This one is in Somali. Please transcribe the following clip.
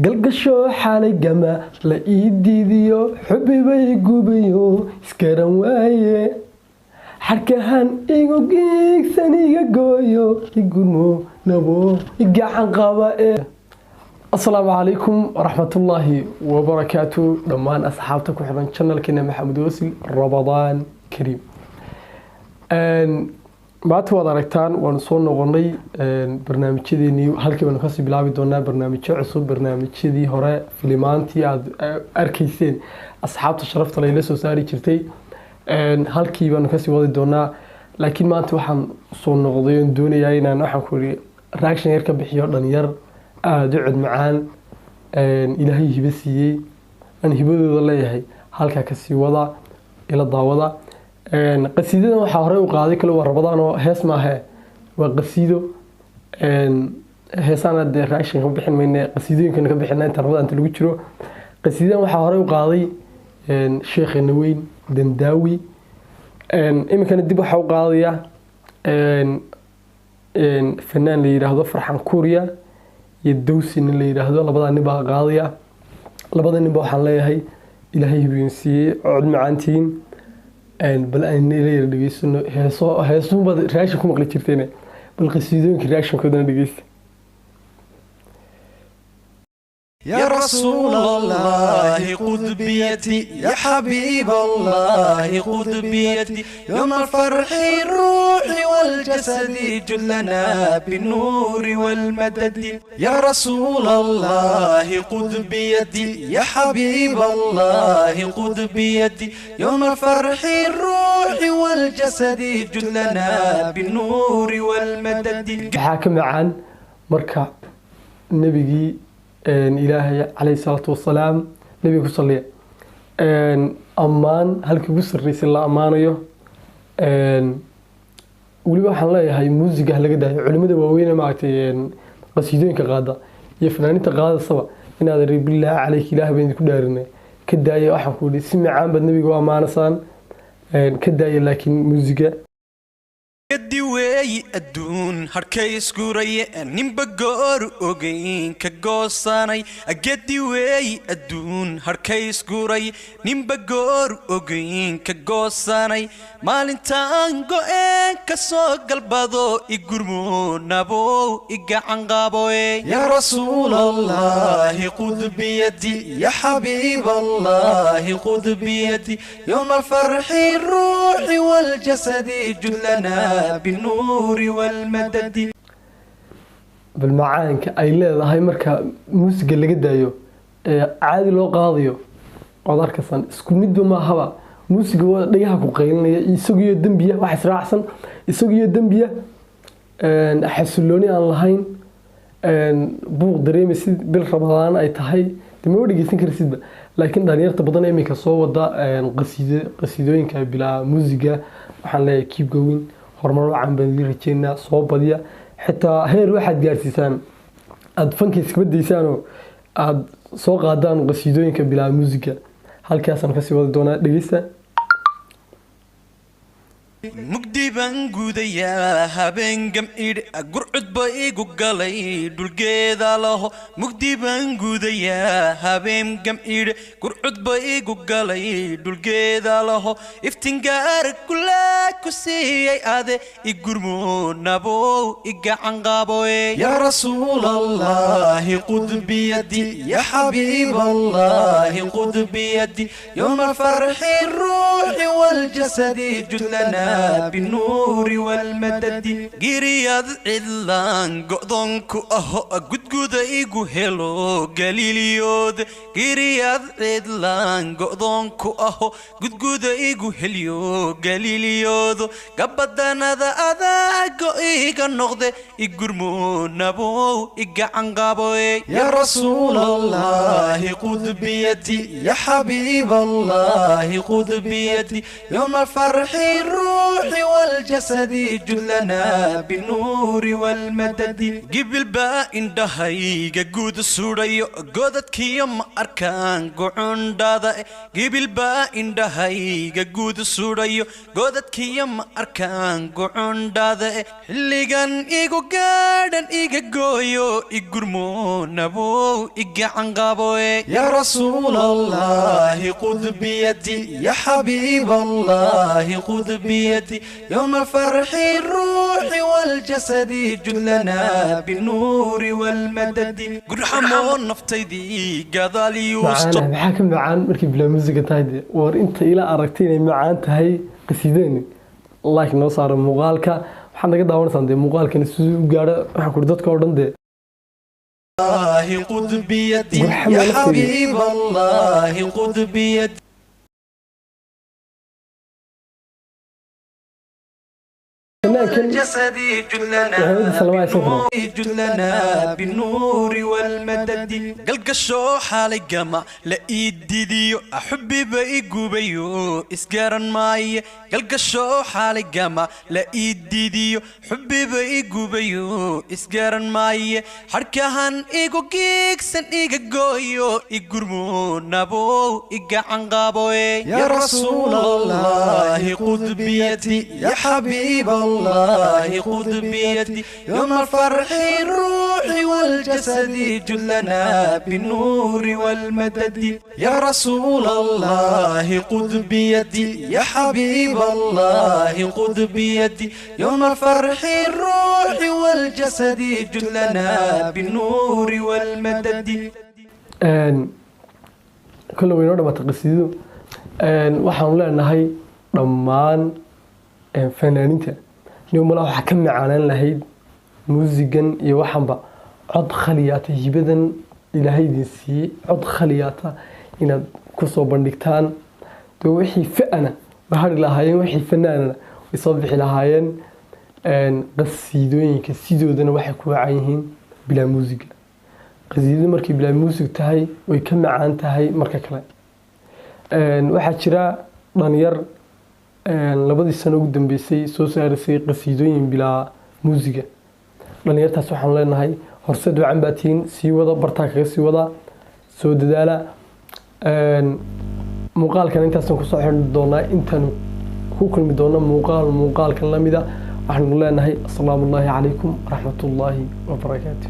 Galgasho xalay gama la ii diidiyo, xubibay gubayo, iskaran waaye. Xarkahan igu giigsan iga gooyo, igurmo nabo, igacan qaba ee. Asalaamu calaykum waraxmatullaahi wabarakaatu dhammaan asxaabta ku xiran channelkeena Maxamed Wasil. Ramadaan kariim. Maanta waad aragtaan, waanu soo noqonay barnaamijyadeenii. Halkii baanu kasii bilaabi doonaa barnaamijyo cusub. Barnaamijyadii hore, filimaantii aada arkayseen, asxaabta sharafta layla soo saari jirtay, halkii baanu kasii wadi doonaa. Laakiin maanta waxaan soo noqday oon doonayaa inaan, waxaan ku iri, reaction yar ka bixiyo dhalinyar aada u cod macaan, Ilaahay hibo siiyey, aan hibadooda leeyahay. Halkaa kasii wada, ila daawada qasiidadan. Waxaa horey u qaaday kale, waa Rabadaan oo hees maahe, waa qasiido. Heesaana dee reaction ka bixin mayne, qasiidooyinkana ka bixina inta Rabadaanta lagu jiro. Qasiidadan waxaa horey u qaaday sheekheena weyn Dandaawi. Iminkana dib waxaa u qaadaya fanaan la yidhaahdo Farxan Kuuriya iyo Dawsi nin la yidhaahdo. Labadaa nin baa qaadaya. Labada ninba waxaan leeyahay Ilaahay hibiin siiyey, cod macaantiin. Bal aan ila yara dhegeysano heeso. Heesuunbaad reaction ku maqli jirteen, bal qasiidooyinka reactionkoodana dhegeysta. يا رسول الله خذ بيدي، يا حبيب الله خذ بيدي، يوم الفرح الروح والجسد، جد لنا بالنور والمدد. يا رسول الله خذ بيدي، يا حبيب الله خذ بيدي، يوم الفرح الروح والجسد، جد لنا بالنور والمدد. Waxaa ka macaan marka nebigii Ilaahay calayhi salaatu wasalaam, nebiga ku saliya, ammaan halkii ugu sarreysay la ammaanayo. Weliba waxaan leeyahay muusiga ha laga daayo. Culimada waaweyne, maaragtay, qasiidooyinka qaada iyo fanaaniinta qaadasaba, inaad bilaahi caleyk, Ilaah baan idinku dhaarinay, ka daaya. Waxaan ku yidhi, si macaan baad nebiga u ammaanasaan, ka daaya laakiin muusiga. Gadi weeyi adduun harkay isguraye, ninba gooru ogeyn ka goosanay. Gadi weeyi adduun harkay isguray, ninba gooru ogeyn ka goosanay. Maalintaan go'een ka soo galbado, igurmo nabow, igacan qaboe. يا رسول الله خذ بيدي، يا حبيب الله خذ بيدي، يوم الفرح الروح والجسد، جد لنا بالنور والمدد. Bal macaanka ay leedahay marka muusiga laga daayo ee caadi loo qaadayo, waad arkaysaan, isku midba maahaba. Muusiga waa dhagaha ku qaylinaya, isagiyo dembiya, wax israacsan, isagiyo dembiya, xasilooni aan lahayn, buuq dareemaysid. Bil Ramadaan ay tahay dee ma dhegeysan karsidba. Laakiin dhalinyarta badan iminka soo wada qasiidooyinka bilaa muusiga, waxaan leeyahay keep going, horumar wacan baan idiin rajeynaa. Soo badiya, xitaa heer waxaad gaarsiisaan aada fanka iskaba daysaanoo aada soo qaadaan qasiidooyinka bilaa muusiga. Halkaasaan kasii wadi doonaa dhegeysta. Mugdi baan gudayaa habeen gamidh, gurcud ba igu galay dhulgeeda laho. Mugdi baan gudayaa habeen gamidh, gurcud ba igu galay dhulgeeda laho. Iftingaar kulaa ku siiyey ade, igurmo nabow, igacan qaboe. يا رسول الله خذ بيدي، يا حبيب الله خذ بيدي، يوم الفرح الروح والجسد، جد لنا بالنور والمدد. Giriyad cidlaan go'doonku aho, gudguda igu helo Galiiliyood. Giriyad cidlaan go'doonku aho, gudguda igu helyo Galiiliyoodo. Gabadanada adaago iga noqde, igurmo nabow, igacan qaboe. يا رسول الله خذ بيدي، يا حبيب الله خذ بيدي، يوم الفرح الروح الروح والجسد جد لنا بالنور والمدد قبل با indhahayga guud suudhayo godadkiyo ma arkaan gucundhada gibil baa indhahayga guud suudhayo godadkiyo ma arkaan gucundhada xilligan igu gaadhan iga gooyo igurmo nabow igacan qaboe يا رسول الله خذ بيدي يا حبيب الله خذ بيدي يوم الفرح الروح والجسد جد لنا بالنور والمدد قرحمو naftaydi gadaal yuusto macaana maxaa ka macaan markay bilaa muusiga tahay dee war inta ila aragtay inay macaan tahay qasiideeni like noo saara muuqaalka waxaad naga daawanaysaan dee muuqaalkani siduu u gaadho waxaan kuri dadka oo dhan dee الله خذ بيدي قرحمو يا naftaydi حبيب الله خذ بيدي fanaankan الجسد جد لنا waxay salmaa isaguna جد لنا بالنور والمدد قلقشو حالي قما لا إيديديو أحبي بإيقوبيو إسقارن ماي قلقشو حالي قما لا إيديديو حبي بإيقوبيو إسقارن ماي حركهن إيقو كيكسن إيقا قويو إيقرمو نابو إيقا عنقابوي يا رسول الله خذ بيدي يا حبيب الله خذ بيدي يوم الفرح الروح والجسد جد لنا بالنور والمدد يا رسول الله خذ بيدي يا حبيب الله خذ بيدي يوم الفرح الروح والجسد جد لنا بالنور والمدد kolle way inoo dhamaatay qasiidadu. Waxaanu leenahay dhammaan fanaaniinta nin malaa waxaa ka macaanaan lahayd muusigan iyo waxanba cod khaliyaata hibadan ilaahay idin siiyey cod khaliyaata inaad kusoo bandhigtaan dee wixii fa'ana way hari lahaayeen wixii fanaanana way soo bixi lahaayeen. Qasiidooyinka sidoodana waxay ku wacan yihiin bilaa muusiga. Qasiidadu markay bilaa muusig tahay way ka macaan tahay marka kale. Waxaa jira dhalinyar labadii sano ugu dambeysay soo saarisay qasiidooyin bilaa muusiga. Dhalinyartaas waxaan leenahay horseed wacan baa tihiin, sii wada bartaa kaga sii wada soo dadaala. Muuqaalkan intaasaan kusoo xidhi doonaa intaanu ku kulmi doono muuqaal muuqaalkan lamida waxaanu leenahay asalaamu ullaahi calaykum waraxmatullaahi wabarakaatu.